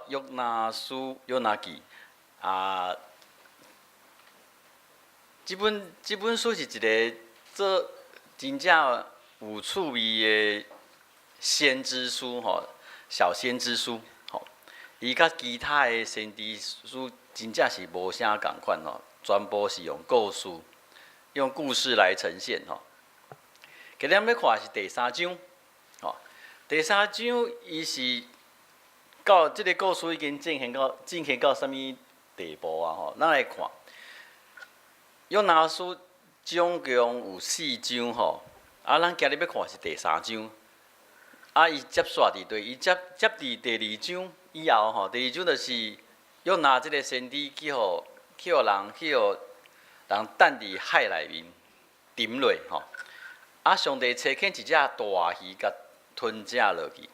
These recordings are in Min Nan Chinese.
約拿書、約拿記啊，這本書是一个做真正有趣味的先知書吼，小先知書吼。伊佮其他的先知書真正是無啥仝款吼，全部是用故事，用故事來呈現吼。今日咱欲看的是第三章，吼，第三章伊是到這个故事已經進行到啥物地步啊？吼，咱來看，約拿書總共有四章吼，啊，咱今日欲看的是第三章，啊，伊接續佇佗，伊接佇第二章以後吼，第二章就是約拿這个先知去予人擲佇海內面沉落吼，啊，上帝差遣一隻大魚共吞食落去，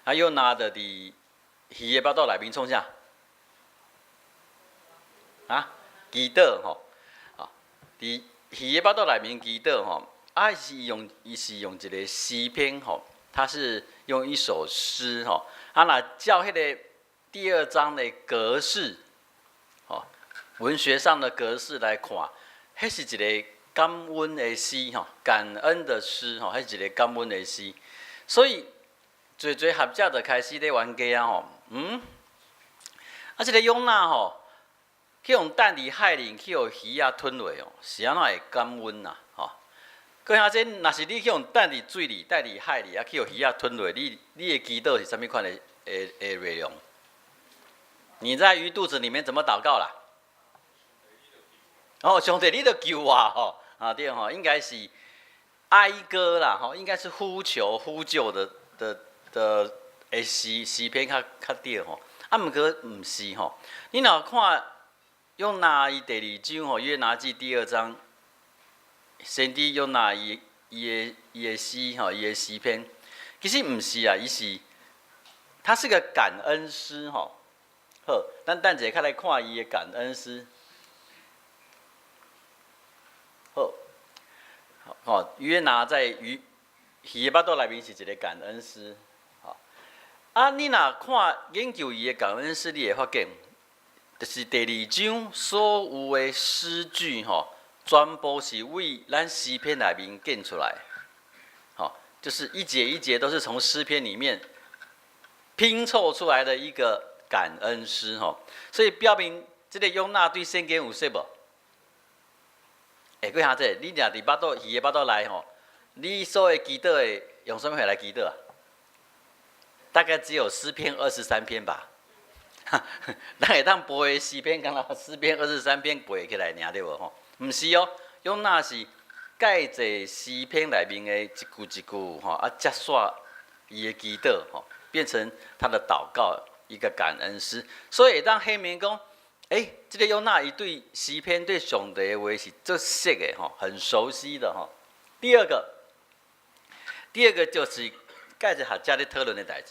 啊，約拿就佇魚的腹肚內面創啥？啊，祈禱吼，啊，佇魚的腹肚內面祈禱吼，啊，伊是用一個詩篇吼，他是用一首詩吼，啊，若照彼个第二章的格式，吼，文學上的格式來看，彼是一个感恩的詩吼，感恩的詩吼，彼是一个感恩的詩，所以濟濟學者就開始咧冤家啊吼，啊，這个約拿吼，去予擲佇海裡，去予魚仔吞落哦，是按怎會感恩啊？吼，閣遐這若是你去予擲佇水裡，擲佇海裡，啊，去予魚仔吞落，你的祈禱是啥物款的內容？你在魚肚子裡面怎麼禱告啦？哦，上帝，你著救我吼！啊對吼，應該是哀歌啦吼，應該是呼求呼救的詩篇較對吼。啊，毋過毋是吼，你若看約拿伊第二章吼，約拿記第二章，先知約拿伊的詩吼，伊的詩篇，其實毋是啊，伊是，他是個感恩詩吼。好，咱等一下較來看伊的感恩詩。好，吼，約拿在魚的腹肚內面是一个感恩詩。吼，啊，你若看研究伊的感恩詩，你會發現，就是第二章所有的詩句吼，全部是為咱詩篇內面建出來，吼，就是一節一節都是從詩篇裡面拼湊出來的一個感恩詩吼，所以表明這個約拿對聖經有熟無？欸，閣下這，你若佇腹肚魚的腹肚內吼，你所的祈禱會用啥物話來祈禱啊？大概只有詩篇23篇吧。咱會當背詩篇，敢若詩篇二十三篇背起來爾對無吼？毋是哦，約拿是蓋濟詩篇內面的一句一句吼，啊，接續伊的祈禱吼，變成他的禱告一個感恩詩。所以會當顯明講，欸，這個約拿伊對詩篇對上帝的話是足熟的吼，很熟悉的吼。第二個就是蓋濟學者咧討論的代誌，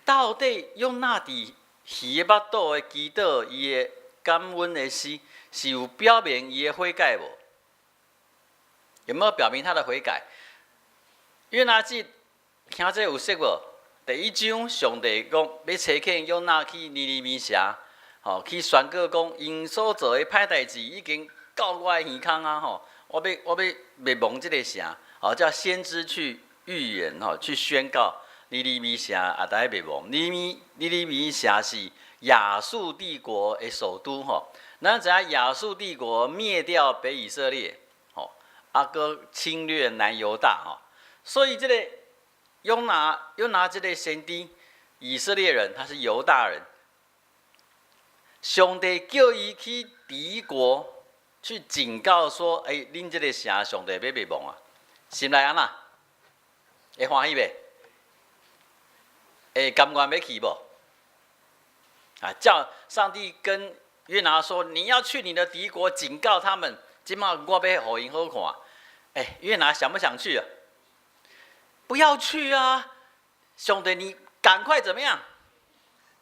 到底約拿佇魚的腹肚的祈禱，伊的感恩的詩，是有表明伊的悔改無？有沒有表明他的悔改？約拿記聽這有識無？第一章上帝講欲差遣約拿去尼尼微城，吼，去宣告講，𪜶所做的歹代誌已經到我的耳空啊！吼，我欲滅亡這个城，吼，叫先知去預言，吼，去宣告尼尼微城也著愛滅亡。尼尼微城是亞述帝國的首都，吼。咱知影亞述帝國滅掉北以色列，吼，啊，閣侵略南猶大，吼。所以這個約拿這個先知，以色列人，他是猶大人。上帝叫伊去敵國去警告說：“欸，恁這个城上帝欲滅亡啊！”心內按怎？會歡喜袂？會甘願欲去無？啊！叫上帝跟約拿說：“你要去你的敵國警告他們，這馬我欲予𪜶好看。”欸，約拿想不想去啊？不要去啊！上帝，你趕快怎麼樣？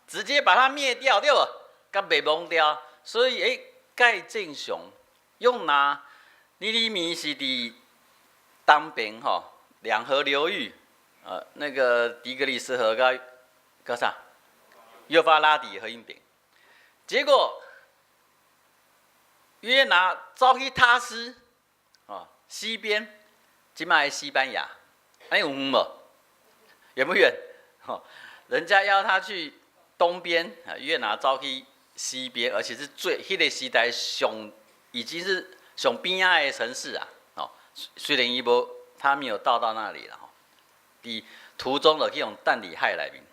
直接把它滅掉，對無？共滅亡掉。所以，欸，蓋正常，約拿尼尼微是佇東邊吼，兩河流域，那個底格里斯河佮啥？幼發拉底河彼邊。結果約拿走去他施，哦，西邊，這擺西班牙，哎，有遠無？遠不遠？吼，人家要他去東邊，啊，約拿走去西邊，而且是最彼個時代上已經是上邊仔的城市啊，哦，雖然伊無，他沒有到那裡了吼，佇途中就去予擲佇海內面。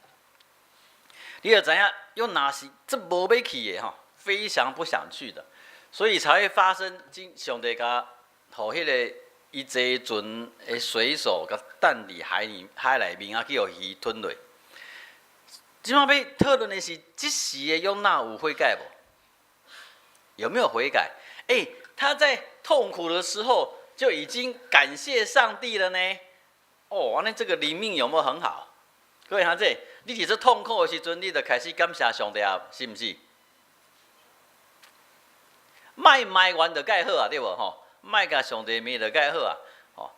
你就知影，約拿是足無欲去的吼，非常不想去的，所以才會發生今上帝共予彼個伊坐船的水手共擲佇海裡海內面啊，去予魚吞落。這擺欲討論的是，這時的約拿有悔改無？有沒有悔改？欸，他在痛苦的時候就已經感謝上帝了呢。哦，那這個靈命有沒有很好？各位兄弟，你佇這痛苦的時陣，你就開始感謝上帝啊，是毋是？莫埋怨就蓋好啊，對無吼？莫共上帝罵就蓋好啊。吼，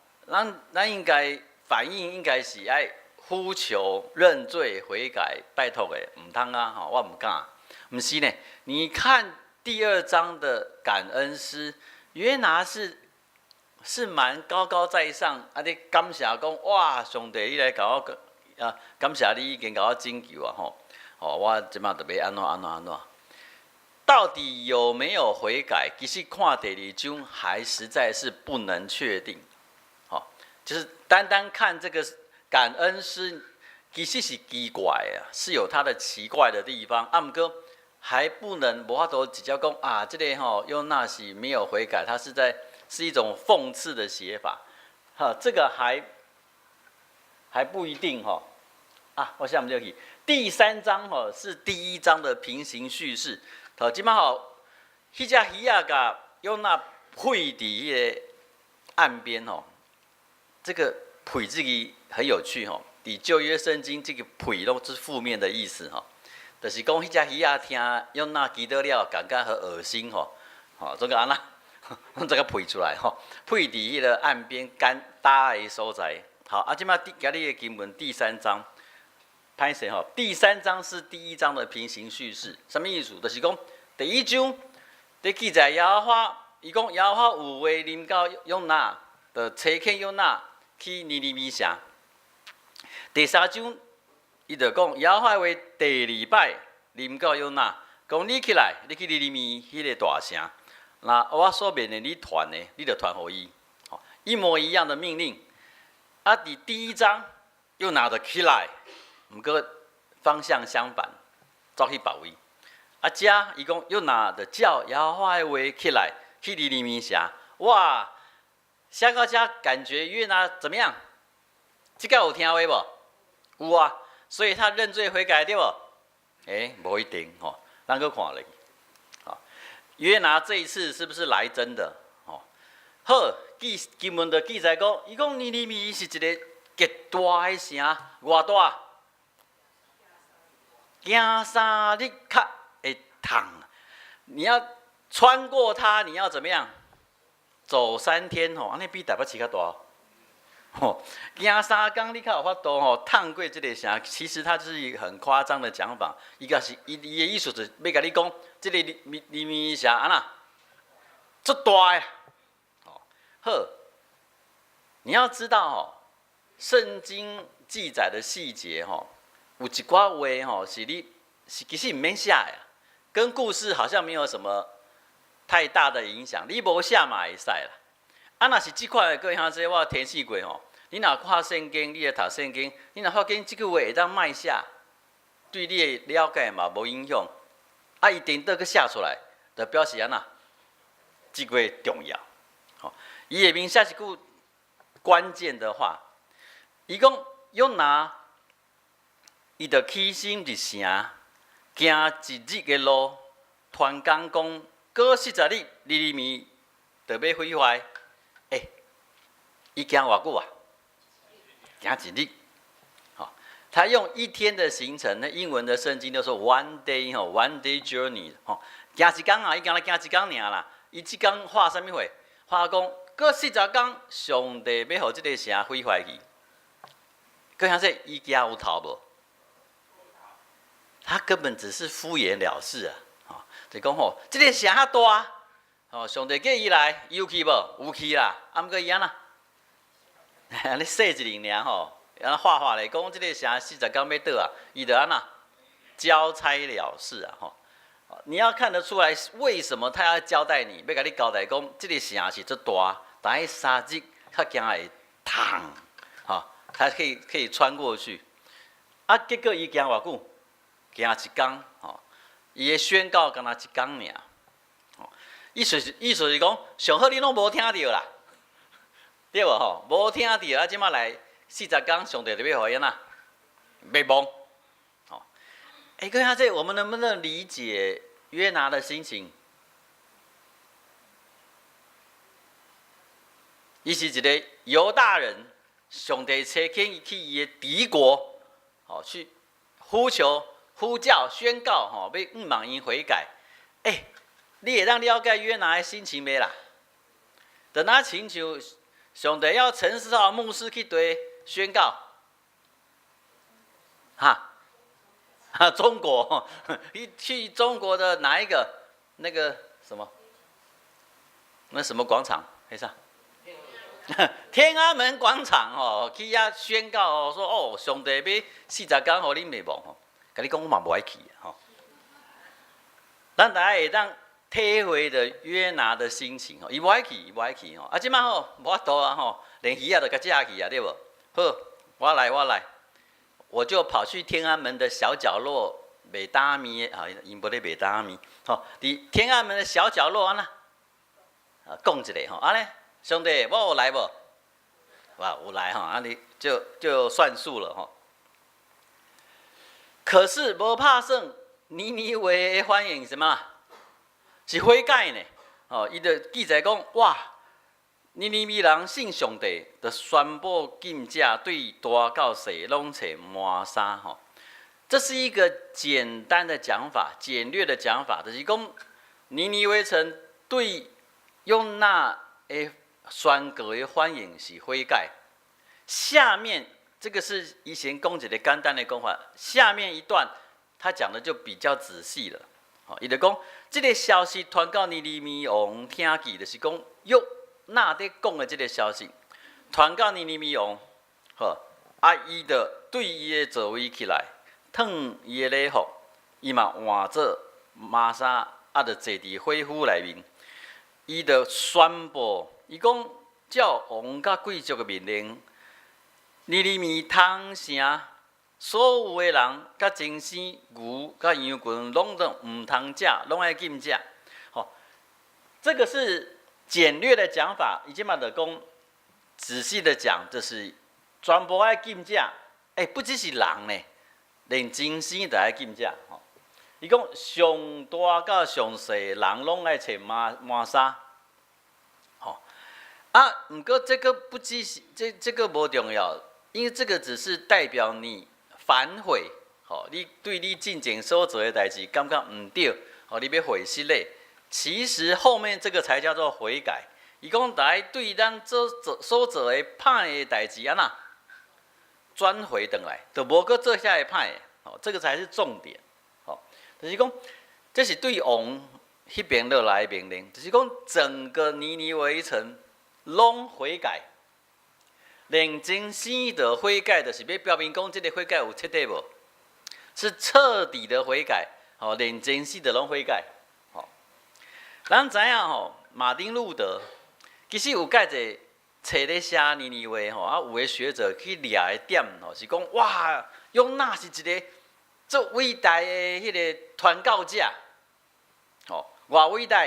咱應該反應應該是愛呼求認罪悔改，拜託的，毋通啊！吼，我毋敢。毋是呢，你看第二章的感恩詩，約拿是蠻高高在上，啊！咧感謝講，哇！上帝，你來共我啊！感謝你已經共我拯救啊！吼，吼，我這擺就欲按怎按怎按怎。到底有沒有悔改？其實看第二章還實在是不能確定。吼，就是單單看這個感恩詩，其實是奇怪啊，是有它的奇怪的地方。啊，毋過還不能無法度直接講啊，這個吼約拿是沒有悔改，他是在是一種諷刺的寫法。哈，這個還不一定吼。啊，我寫毋著去。第三章吼是第一章的平行敘事。頭這擺吼，彼隻魚仔共約拿棄佇彼個岸邊吼，這個棄這個很有趣吼。佇舊約聖經，這個棄攏是負面的意思吼，就是講彼隻魚仔聽約拿祈禱了，感覺很噁心吼，吼，這個按怎，這個棄出來吼，棄佇彼個岸邊乾焦的所在。好，啊，這擺今日的經文第三章，歹勢吼，第三章是第一章的平行敘事，啥物意思？就是講第一章佇記載耶和華，伊講耶和華有話臨到約拿，就差遣約拿去尼尼微城。第三章，伊就講耶和華話第二擺臨到約拿，講你起來，你去尼尼微彼個大城，那我所命令你傳的，你就傳予伊，一模一樣的命令。啊，佇第一章約拿就起來，毋過方向相反，走去別位。啊，遮伊講約拿就照耶和華的話起來，去尼尼微城。哇，寫到遮感覺約拿怎麼樣？這個有聽話無？有啊，所以他認罪悔改對無？欸，無一定吼，咱閣看咧。吼，約拿這一次是不是來真的？吼，好，記經文就記載講，伊講尼尼微是一個極大的城，偌大？行3日較會通。你要穿過它，你要怎麼樣？走3天吼，按呢比台北市較大。吼，行3工你較有法度吼，通過這個城，其實它就是一個很誇張的講法。伊個是伊伊的意思就是欲共你講，這個尼尼微城按怎，足大的。哦，好，你要知道吼，聖經記載的細節吼，有一寡話吼是你是其實毋免寫的，跟故事好像沒有什麼太大的影響。你無寫嘛會使啦。啊，若是這款的，各位兄弟，我提醒過吼，你若看聖經，你來讀聖經，你若發現這句話會當莫寫，對你的了解嘛無影響。啊，伊顛倒閣寫出來，就表示按怎？這句話重要。吼，伊下面寫一句關鍵的話，伊講約拿，伊就起身入城，行一日的路，傳講講，過40日，尼尼微就欲毀壞。欸，伊行偌久啊？行一日。好，他用一天的行程，那英文的聖經就說 one day 吼，one day journey 吼，行一工啊，伊敢若行一工爾啦。伊這工發啥物火？發講過40工，上帝欲予這個城毀壞去。閣兄弟，伊行有頭無？他根本只是敷衍了事啊！吼，就講吼，這个城較大，吼，上帝叫伊來，伊有去無？有去啦，啊，毋過伊按怎？按呢說一輪爾吼，按呢畫畫來講，這个城四十工欲倒啊，伊就按怎交差了事啊！吼，你要看得出來，為什麼他要交代你？欲共你交代講，這个城是足大，但彼3日較驚會燙，吼，他可以穿過去。啊，結果伊行偌久？行一工，吼，伊的宣告敢若一工爾，吼，意思是講，上好你攏無聽著啦，對無吼？無聽著啊，這馬來四十工，上帝就欲予伊按怎滅亡，吼。欸，各位，這我們能不能理解約拿的心情？伊是一个猶大人，上帝差遣伊去伊的敵國，吼，去呼求、呼叫、宣告，吼，欲向𪜶悔改。欸，你會當了解約拿的心情袂啦？等他請求上帝要陳世浩牧師去對宣告，哈，哈，中國，去中國的哪一個？那個什麼？那什麼廣場？沒啥？天安門廣場吼，去遐宣告哦，說哦，上帝欲四十工予恁滅亡吼，共你講我嘛無愛去吼。咱大家會當體會著約拿的心情吼，伊無愛去，伊無愛去吼。啊，這馬吼無法度啊吼，連魚仔都共食去啊，對無？好，我來，我來，我就跑去天安門的小角落賣擔麵啊，𪜶無咧賣擔麵吼，佇天安門的小角落按怎，啊，講一下吼，按呢，兄弟，我有來無？哇，有來吼，按呢就算數了吼。可是無拍算，尼尼微的反應是啥物？是悔改呢。哦，伊就記載講，哇，尼尼微人信上帝，就宣布禁食，對大到細攏穿麻衫吼。這是一個簡單的講法，簡略的講法，就是講尼尼微城對約拿的宣告的反應是悔改。下面這個是以前講一個簡單的講法，下面一段他講的就比較仔細了。吼，伊就講這个消息傳到尼尼微王聽見，就是講約拿佇講的這个消息傳到尼尼微王，好，啊，伊就對伊的座位起來，脫伊的禮服，伊嘛換做麻衫，啊，就坐佇火烌內面。伊就宣布，伊講照王佮貴族的命令，尼尼微通城所有的人、佮精牲、牛、佮羊群，攏都毋通食，攏愛禁食。吼，這個是簡略的講法，伊這馬就講仔細的講，就是全部愛禁食。欸，不只是人呢，連精牲都愛禁食。吼，伊講上大到上細人攏愛穿麻衫。吼，啊，毋過這個不只是這個無重要，因為這個只是代表你反悔，吼，你對你進前所做的代誌感覺毋對，吼，你欲悔失咧。其實後面這個才叫做悔改。伊講來對咱做做所做的歹的代誌按怎轉回轉來，就無閣做遐个歹的，吼，這個才是重點，吼，就是講這是對王彼邊落來的命令，就是講整個尼尼微城攏悔改，連精牲都悔改，就是欲表明講這个悔改有徹底無？是徹底的悔改，吼，連精牲都攏悔改，吼。咱知影吼，馬丁路德其實有蓋濟冊咧寫尼尼微吼，啊，有的學者去掠的點吼，是講哇，約拿是一个足偉大的彼个傳教者，吼，偌偉大？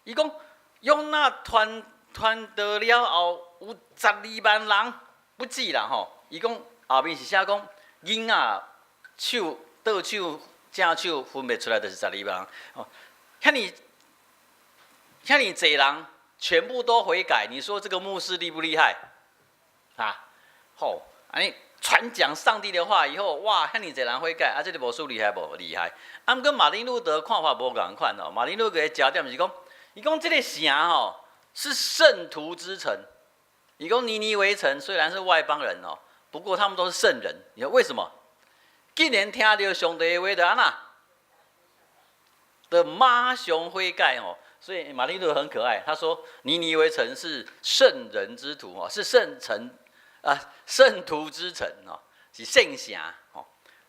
伊講約拿傳傳道了後，有12萬人不止啦吼。伊講後面是寫講囡仔手倒手正手分袂出來，就是十二萬人。哦，遐爾遐爾濟人全部都悔改，你說這個牧師厲不厲害？啊，好，按呢傳講上帝的話以後，哇，遐爾濟人悔改，啊，這个牧師厲害無？厲害。啊，毋過馬丁路德看法無仝款哦。馬丁路德的焦點是講，伊講這个城吼是聖徒之城。伊講尼尼微城雖然是外邦人哦，不過他們都是聖人。你說為什麼？竟然聽著上帝的話就按怎？就馬上悔改哦。所以馬丁路德很可愛，他說尼尼微城是聖人之徒哦，是聖城啊，聖徒之城哦，是聖城哦。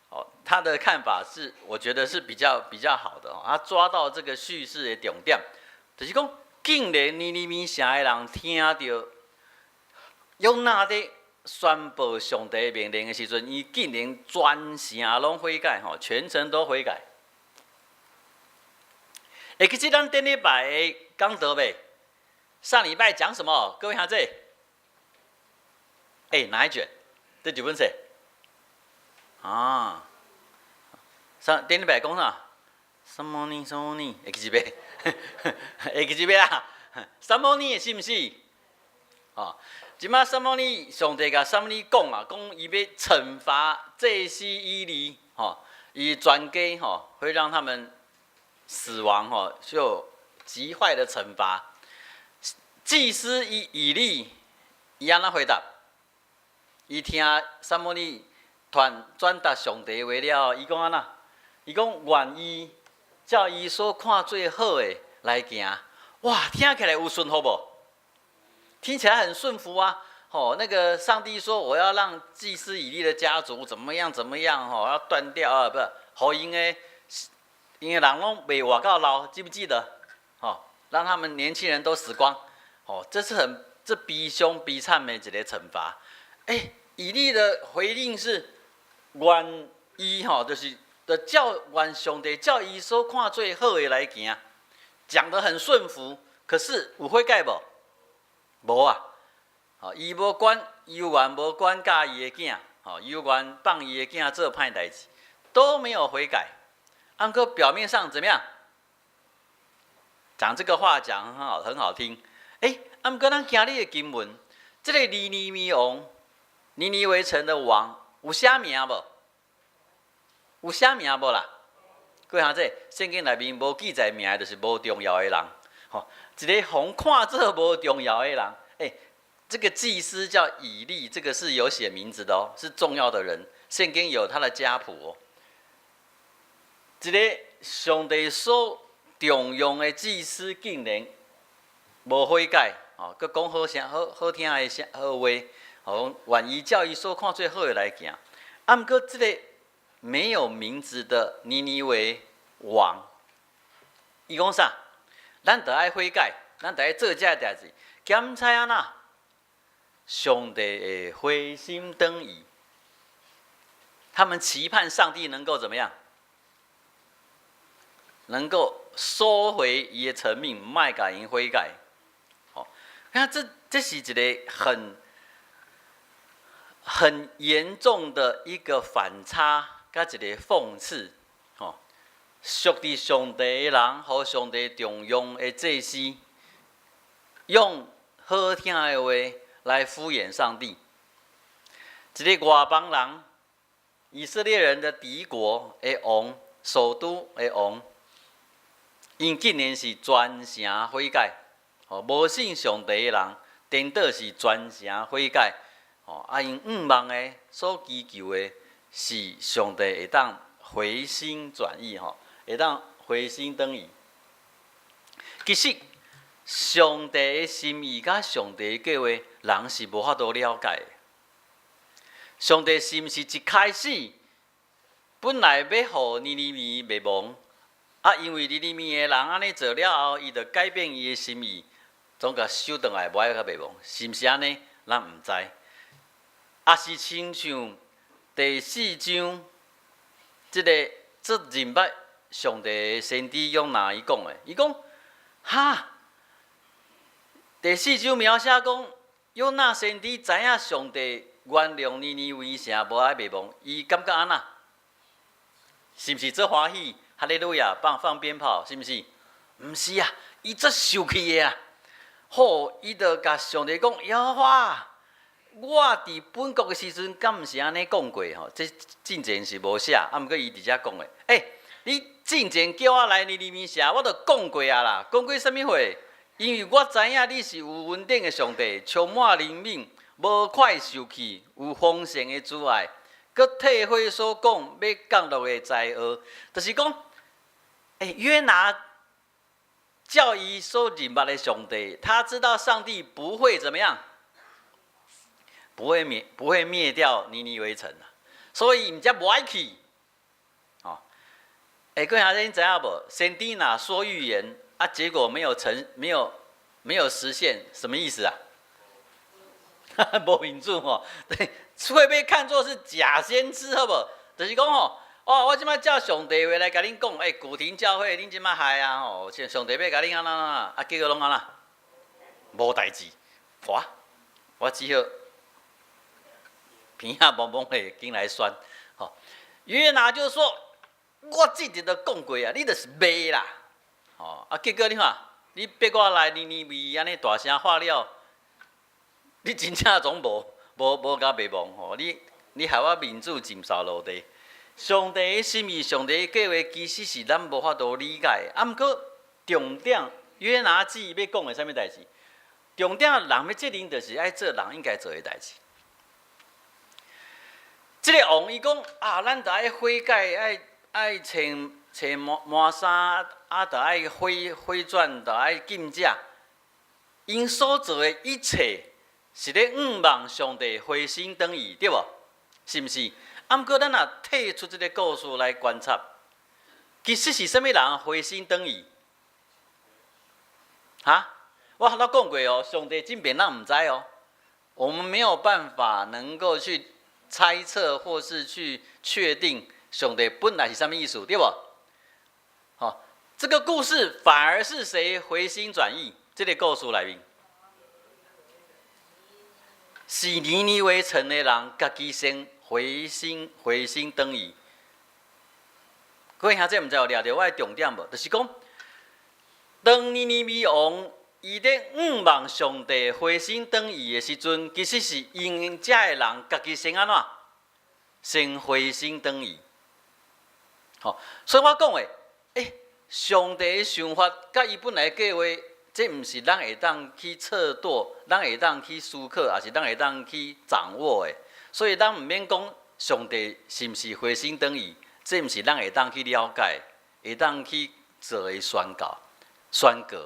哦，他的看法是，我覺得是比較好的哦。他抓到這個敘事的重點，就是講，竟然尼尼微城的人聽著約拿佇宣布上帝命令的時陣，伊竟然全城攏悔改吼，全城都悔改。會記得咱頂禮拜講道未？上禮拜講什麼？各位兄弟，欸，哪一卷？這幾本冊？啊，上頂禮拜講啥？什麼呢？什麼呢？會記得未？會記得未啊？撒母耳是毋是？哦，這馬撒母耳，上帝共撒母耳講啊，講伊欲懲罰祭司以利，吼，伊全家吼會讓他們死亡，吼，就極壞的懲罰。祭司以利，伊按怎回答？伊聽撒母耳傳轉達上帝話了，伊講按怎？伊講願伊照伊所看做好的來行。哇，聽起來有順服無？聽起來很順服啊！吼，那個上帝說我要讓祭司以利的家族怎麼樣怎麼樣，吼，要斷掉啊，不是，予𪜶的，𪜶的人攏袂活到老，記不記得？吼，讓他們年輕人都死光，吼，這是很這悲傷悲慘的一個懲罰。欸，以利的回應是願伊吼，就是的照願上帝照伊所看做好的來行，講得很順服，可是有悔改無？無啊！吼，伊無管，伊猶原無管教伊的囝，吼，猶原放伊的囝做歹代誌，都沒有悔改。按個表面上怎麼樣？講這個話講很好，很好聽。欸，啊，毋過咱今日的經文，這個尼尼微王，尼尼微城的王有寫名無？有寫名無啦？各位兄弟，聖經內面無記載名的，就是無重要的人。吼，一個予看做無重要的人，欸，這個祭司叫以利，這個是有寫名字的哦，是重要的人。聖經有他的家譜哦。一個上帝所重用的祭司，竟然無悔改，哦，閣講好聲好好聽的聲好話，哦，願伊照伊所看做好的來行。啊，毋過這個沒有名字的尼尼微王，伊講啥？咱著愛悔改，咱著愛做這個代誌。檢查按怎？上帝會回心轉意。他們期盼上帝能夠怎麼樣？能夠收回伊的成命，莫共𪜶悔改。好，看這是一個很嚴重的一個反差，佮一個諷刺。吼，屬佇上帝的人，予上帝重用的祭司，用好聽的話來敷衍上帝。一個外邦人，以色列人的敵國的王，首都的王，𪜶竟然是全城悔改，吼，無信上帝的人，顛倒是全城悔改，吼，啊，𪜶向望的所祈求的是上帝會當回心轉意，吼，會當回心轉意。其實，上帝的心意佮上帝的計劃，人是無法度了解的。上帝是毋是一開始本來欲予尼尼微滅亡？啊，因為尼尼微的人按呢做了後，伊就改變伊的心意，總共收轉來，無愛閣滅亡，是毋是按呢？咱毋知。抑是親像第四章，這個做認捌上帝的先知約拿伊講的，伊講哈，第四章描寫講約拿先知知影上帝原諒尼尼微城無愛滅亡，伊感覺按怎？是毋是足歡喜？哈利路亞，放放鞭炮，是毋是？毋是啊，伊足受氣的啊！好，伊就共上帝講：耶和華，我佇本國的時陣，敢毋是按呢講過吼？這進前是無寫，啊，毋過伊佇遮講的。欸，你進前叫我來尼尼微城，我都講過啊啦。講過啥物話？因為我知影你是有恩典的上帝，充滿憐憫，無快受氣，有豐盛的慈愛，閣閣退悔所講欲降落的災禍，就是講，約拿照伊所認捌的上帝，他知道上帝不會怎麼樣，不會滅掉尼尼微城啊，所以𪜶才無愛去。哦，各位兄弟，你知影無？先知若說預言啊，結果沒有成，沒有實現，什麼意思啊？無面子吼，對，會被看作是假先知，好無？就是講吼，哦，我這擺照上帝話來共恁講，古亭教會，恁這擺害啊吼，上帝欲共恁按怎按怎，啊，結果攏按怎？無代誌，哇！我只好鼻仔摸摸的緊來選，吼。約拿就說，我之前都講過啊，你就是賣啦，吼，啊，結果你看，你逼我來尼尼微按呢大聲喊了，你真正總無共滅亡吼！你害我面子盡掃落地。上帝的心意，上帝的計劃，其實是咱無法度理解。啊，毋過重點，約拿記欲講的啥物代誌？重點人的責任就是愛做人應該做的代誌。這个王伊講啊，咱著愛悔改，愛穿穿麻衫，啊，著愛悔轉，著愛禁食。𪜶所做的一切，是咧向望上帝回心轉意，對無？是毋是？啊，毋過咱若退出這个故事來觀察，其實是啥物人回心轉意？哈？我頭講過哦，上帝進變咱毋知哦，我們沒有辦法能夠去猜測或是去確定上帝本來是啥物意思，對無？好，這個故事反而是誰回心轉意？這个故事內面，是尼尼微城的人家己先回心轉意。各位兄弟，毋知有掠著我的重點無？就是講，當尼尼微王伊咧向望上帝回心轉意的時陣，其實是𪜶遮的人家己先按怎？先回心轉意。吼，所以我講的，上帝的想法佮伊本來計劃，這毋是咱會當去測度，咱會當去思考，抑是咱會當去掌握的。所以咱毋免講上帝是毋是回心轉意，這毋是咱會當去了解，會當去做的宣告、宣告。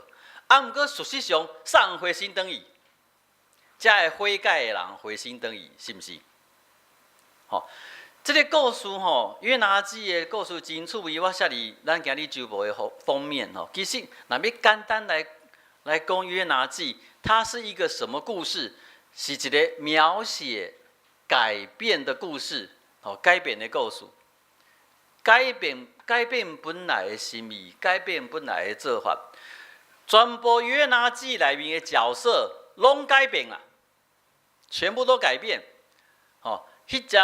啊，毋過事實上，啥人回心轉意？遮个悔改的人回心轉意，是毋是？吼，這个故事吼，約拿記的故事真趣味。我寫佇咱今日週報的封面吼，其實若欲簡單來講約拿記，它是一個什麼故事？是一個描寫改變的故事，吼，改變的故事，改變本來的心意，改變本來的做法，全部約拿記內面的角色攏改變啦，全部都改變。吼，彼隻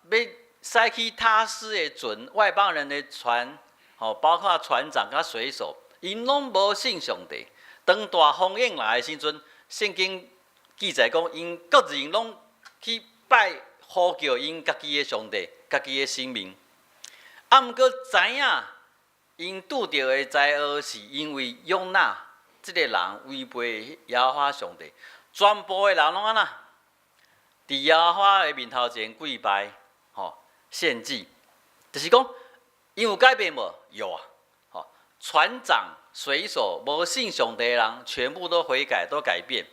欲駛去他施的船，外邦人的船，吼，包括船長佮水手，𪜶攏無信上帝。當大風湧來的時陣，聖經記載講，𪜶各人攏去拜呼叫𪜶家己的上帝、家己的神明。啊，毋過知影𪜶拄著的災禍，是因為約拿這個人違背耶和華上帝，全部的人攏按怎？佇耶和華的面頭前跪拜，吼，獻祭，就是講，𪜶有改變無？有啊，吼，船長、水手、無信上帝的人，全部都悔改，都改變，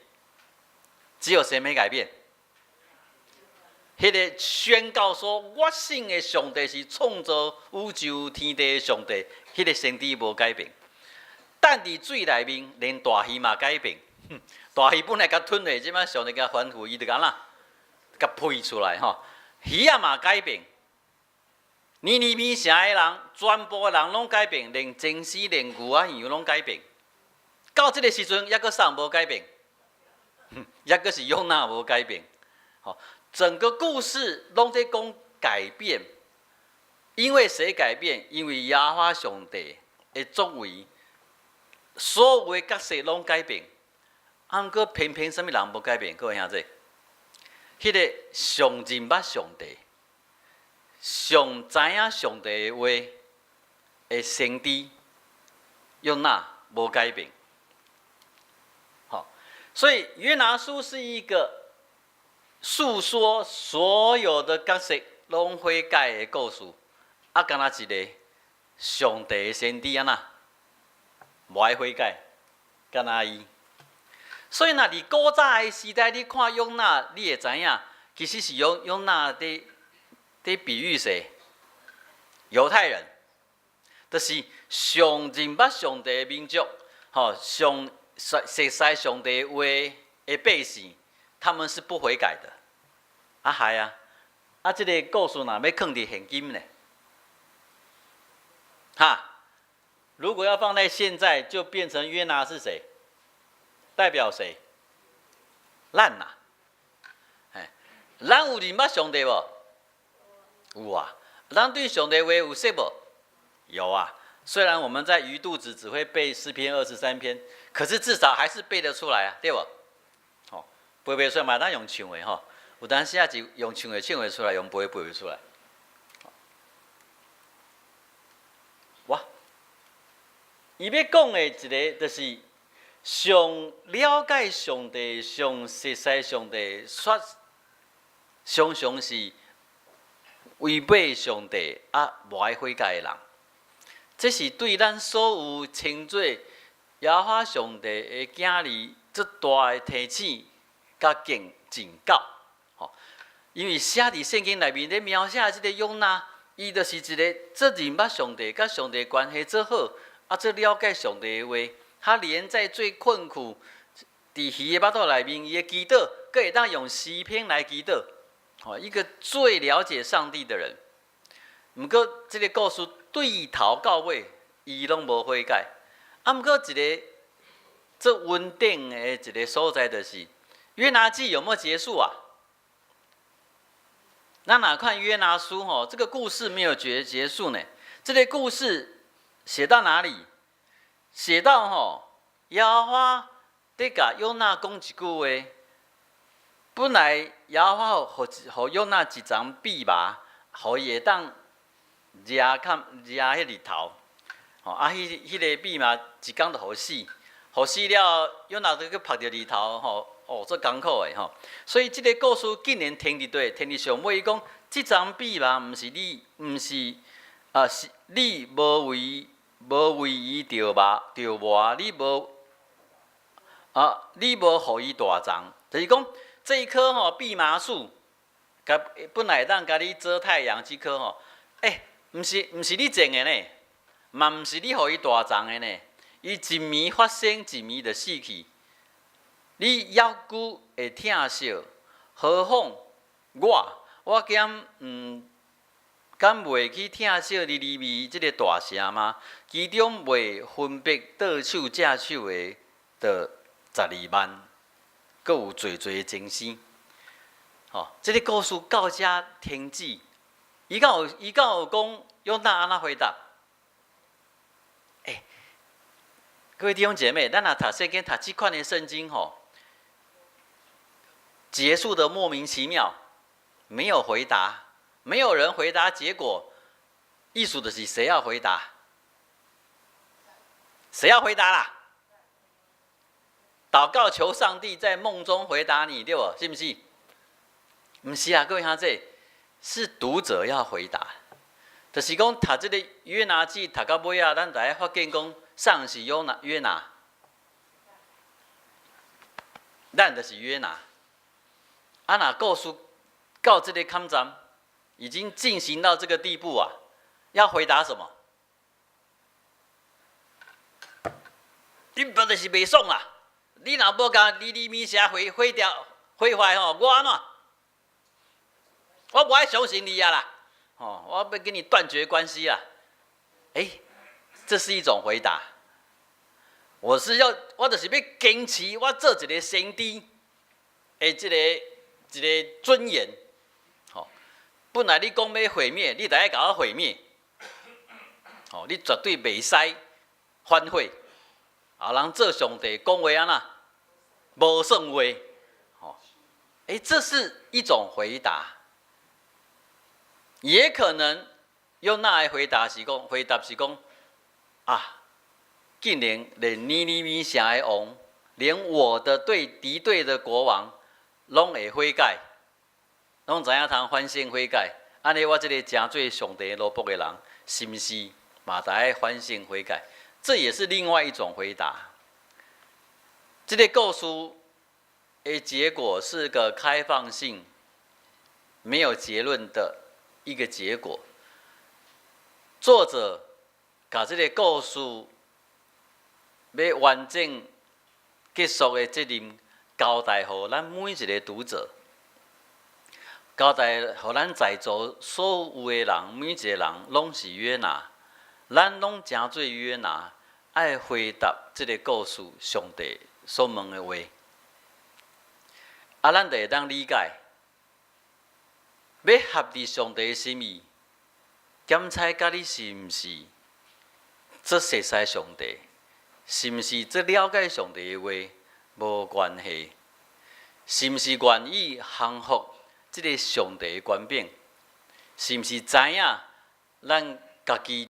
只有誰沒改變？彼个宣告說，我信的上帝是創造宇宙天地的上帝，彼个先知無改變。等佇水內面，連大魚嘛改變。大魚本來共吞落，這擺上帝共吩咐，伊就按怎？共噴出來吼。魚仔嘛改變。尼尼微城的人，全部的人攏改變，連祭司、連牛仔羊攏改變。到這个時陣，猶閣啥無改變？猶閣是約拿無改變。吼，整個故事攏在講改變，因為誰改變？因為耶和華上帝的作為，所有的角色攏改變。啊，毋過偏偏啥物人無改變？各位兄弟，彼个上認捌上帝、上知影上帝的話的先知約拿無改變。好，所以約拿書是一個訴說所有的角色攏悔改的故事，啊，敢若一个上帝的先知按怎無愛悔改，敢若伊。所以，若佇古早的時代，你看約拿，你會知影，其實是用約拿佇比喻誰？猶太人，就是上認捌上帝的民族，吼，上熟悉上帝話的百姓，他們是不悔改的。啊，係啊，啊，這个故事若欲囥佇現今呢？哈，如果要放在現在，就變成約拿是誰？代表誰？咱呐，哎，咱有認捌上帝無？有啊。咱對上帝話有識無？有啊。雖然我們在魚肚子只會背詩篇23篇，可是至少還是背得出來啊，對無？吼，背袂出來嘛，咱用唱的吼。有當時啊是用唱的唱會出來，用背背袂出來。哇！伊欲講的一个就是上了解上帝、上熟悉上帝，卻常常是違背上帝啊，無愛悔改的人。這是對咱所有稱做耶和華上帝的囝兒，足大的提醒佮警告。吼，因為寫佇聖經內面咧描寫這个約拿，伊就是一个足認捌上帝、佮上帝關係足好，啊，足了解上帝的話。他連在最困苦，佇魚的腹肚內面，伊的祈禱，閣會當用詩篇來祈禱。吼，一個最了解上帝的人。毋過，這个故事對頭到尾，伊攏無悔改。啊，毋過一个足穩定的一个所在，就是約拿記有沒有結束啊？咱若看約拿書吼，這個故事沒有結束呢。這个故事寫到哪裡？寫到吼，耶和華佇共約拿講一句話。本來耶和華予約拿一叢蓖麻，予伊會當掠看掠彼日頭。吼啊，彼个蓖麻一工就予死，予死了，約拿就去曝著日頭，吼，哦，足艱苦的吼。所以這个故事竟然停佇佗，停佇上尾，伊講，這叢蓖麻毋是你，毋是啊，是你無為伊著麻著磨，你無啊，你無予伊大叢，就是講這一棵吼蓖麻樹，共本來會當共你遮太陽這棵吼，欸，毋是你種的呢，嘛毋是你予伊大叢的呢，伊一暝發生，一暝就死去。你猶閣會疼惜，何況我，我敢毋敢袂去疼惜尼尼微這个大城嗎？其中袂分別倒手正手的，就12萬，閣有濟濟精生。吼，這个故事到遮停止。伊敢有講約拿按怎回答？欸，各位弟兄姐妹，咱若讀聖經，讀這款的聖經吼，結束得莫名其妙，沒有回答，沒有人回答，結果意思就是誰要回答？誰要回答啦？禱告求上帝在夢中回答你，對無？是毋是？毋是啊，各位兄弟，是讀者要回答。就是講讀這个約拿記讀到尾仔，咱就會發現講，啥人是約拿？約拿，咱就是約拿。啊，若故事到這个坎站，已經進行到這個地步啊，要回答什麼？你不就是袂爽啦？你若無共尼尼微城毀掉、毀壞吼，我按怎？我無愛相信你啊啦！吼，我欲跟你斷絕關係啦！欸，這是一種回答。我是要，我就是欲堅持我做一个先知的這个一个尊嚴。吼，本來你講欲毀滅，你就愛共我毀滅。吼，你絕對袂使反悔。啊，人做上帝講話按怎？無算話。吼，欸，這是一種回答，也可能約拿的回答是講，回答是講，啊，竟然連尼尼微城的王，連我的對敵對的國王，攏會悔改，攏知影通反省悔改，按呢，我這个成做上帝奴僕的人，是毋是嘛著愛反省悔改？這也是另外一種回答。這个故事的結果是個開放性、沒有結論的一個結果。作者共這个故事欲完整結束的責任交代予咱每一个讀者，交代予咱在座所有的人，每一个人攏是約拿，咱攏成做約拿，愛回答這个故事上帝所問的話。啊，咱就會當理解，欲合佇上帝的心意，檢採佮你是毋是足熟似上帝，是毋是足了解上帝的話無關係，是毋是願意降服這个上帝的權柄，是毋是知影咱家己